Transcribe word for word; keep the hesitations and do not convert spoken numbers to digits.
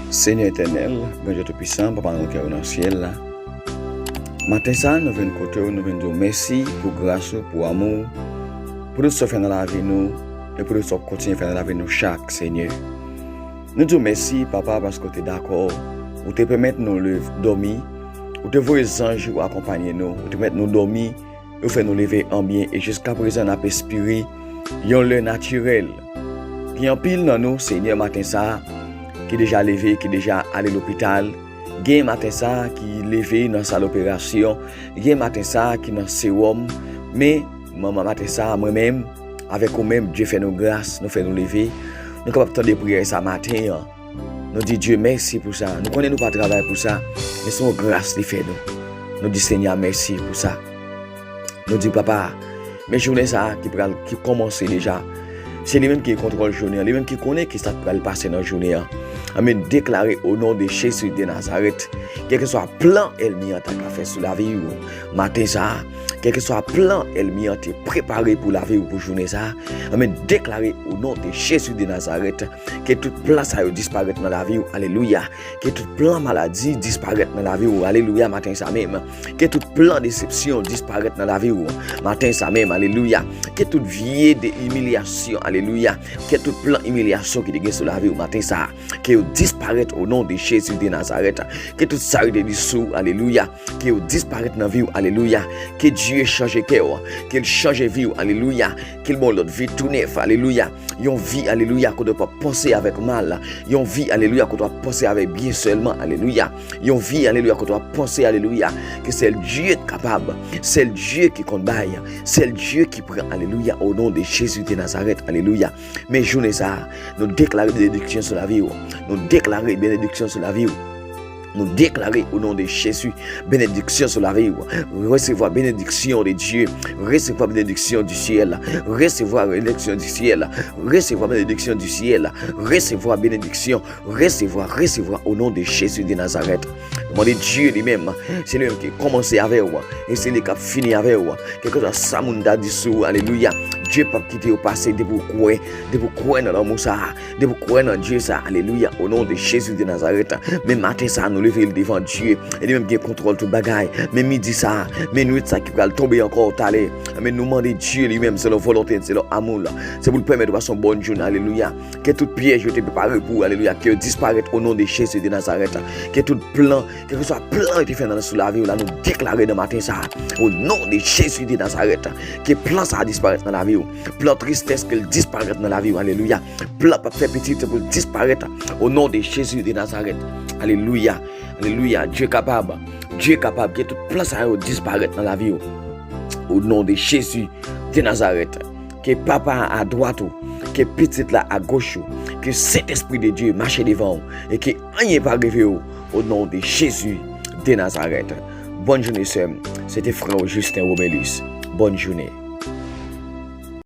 Senyè etènèl, Bondye Toupisan, Papa nou ki nan syèl la. Maten sa, nou vin kote w, nou vin di w mèsi pou gras ou, pou amou w, pou tout sa w fè nan lavi nou, e pou tout sa w ap kontinye fè nan lavi nou chak, Senyè. Nou di w mèsi, Papa, paske w te dakò, ou te pèmèt nou lev, dòmi, ou te voye zanj ou akonpanye nou, ou te pèmèt nou dòmi, ou fè nou leve an byen, e jiska prezan n ap espire yon lè natirèl. Gen anpil nan nou, Senyè, maten sa a, ki deja leve, ki deja ale lopital. Gen maten sa a ki leve nan sal operasyon. Gen maten sa a ki nan sewòm. Men, manman, maten sa a, mwen menm, avèk ou menm, Dye fè nou gras, nou fè nou leve. Nou kapab tande priyè sa maten an. Nou di Dye mèsi pou sa. Nou konnen nou pa travay pou sa, men se yon gras li fè nou. Nou di Senyè mèsi pou sa. Nou di Papa, men jounen sa a ki pral, ki kòmanse deja. Se li menm ki gen kontwòl jounen an, li menm ki konnen ki sa k pral pase nan jounen an. An men deklare o non de Jezi de Nazarèt, kèlkeswa plan ènmi an ta ka fè sou lavi w maten sa a, kèlkeswa plan ènmi an te prepare pou lavi w pou jounen sa a, an men deklare o non de Jezi de Nazarèt, ke tout plan sa yo disparèt nan lavi w. Alelouya. Ke tout plan maladi disparèt nan lavi w. Alelouya, maten sa menm. Ke tout plan desepsyon disparèt nan lavi w. Maten sa menm, alelouya. Ke tout vye de imilyasyon, alelouya. Ke tout plan imilyasyon ki te gen sou lavi w maten sa, ke yo disparèt o non de Jezi de Nazarèt. Ke tout sa yo te di sou w, alelouya, ke yo disparèt nan vi w, alelouya. Ke Dye chanje kè w, ke l chanje vi w, alelouya. Ke l ba w lòt vi tou nèf, alelouya. Yon vi, alelouya, kote w p ap panse avèk mal. Yon vi, alelouya, kote w ap panse avèk byen sèlman, alelouya. Yon vi, alelouya, kote w ap panse, alelouya, ke sèl Dye k kapab, sèl Dye ki konn bay, sèl Dye ki pran, alelouya, o non de Jezi de Nazarèt, alelouya. Men jounen sa a, nou deklare benediksyon sou lavi w. Nou deklare benediksyon sou lavi w. Nou deklare o non de Jezi benediksyon sou lavi w. Resevwa benediksyon de Dye. Resevwa benediksyon di syèl. Resevwa benediksyon di syèl. Resevwa benediksyon di syèl. Resevwa benediksyon. Resevwa, resevwa o non de Jezi de Nazarèt. Nou mande Dye li menm, se li menm ki kòmanse avè w, e se li k ap fini avè w. Kèlkeswa sa moun ta di sou ou, alelouya, Dye p ap kite yo pase depi w kwè, depi w kwè nan lanmou sa a, depi w kwè nan Dye sa a, alelouya, o non de Jezi de Nazarèt. Men maten sa a, nou leve l devan Dye, e li menm gen kontwòl tout bagay. Men midi sa a, men nwit sa a ki pral tonbe ankò talè, men nou mande Dye li menm, selon volonte l, selon amou l, se pou l pèmèt ou pase yon bòn jounen, alelouya. Ke tout pyèj yo te prepare pou ou, alelouya, ke yo disparèt o non de Jezi de Nazarèt. Ke tout plan, kèlkeswa plan yo te fè nan sou lavi w la, nou deklare nan maten sa a, o non de Jezi de Nazarèt, ke plan sa a disparèt nan lavi w. Plan tristès, ke l disparèt nan lavi w, alelouya. Plan p ap fè pitit, se pou l disparèt o non de Jezi de Nazarèt. Alelouya, alelouya. Dye kapab, Dye kapab, ke tout plan sa yo disparèt nan lavi w. O non de Jezi de Nazarèt. Ke Papa a adwat ou, ke Pitit la agoch ou, ke Sentespri de Dye mache devan ou, e ke anyen pa rive ou, o non de Jezi de Nazarèt. Bòn jounen, sè m. Se te frè w Justin Romelus. Bòn jounen.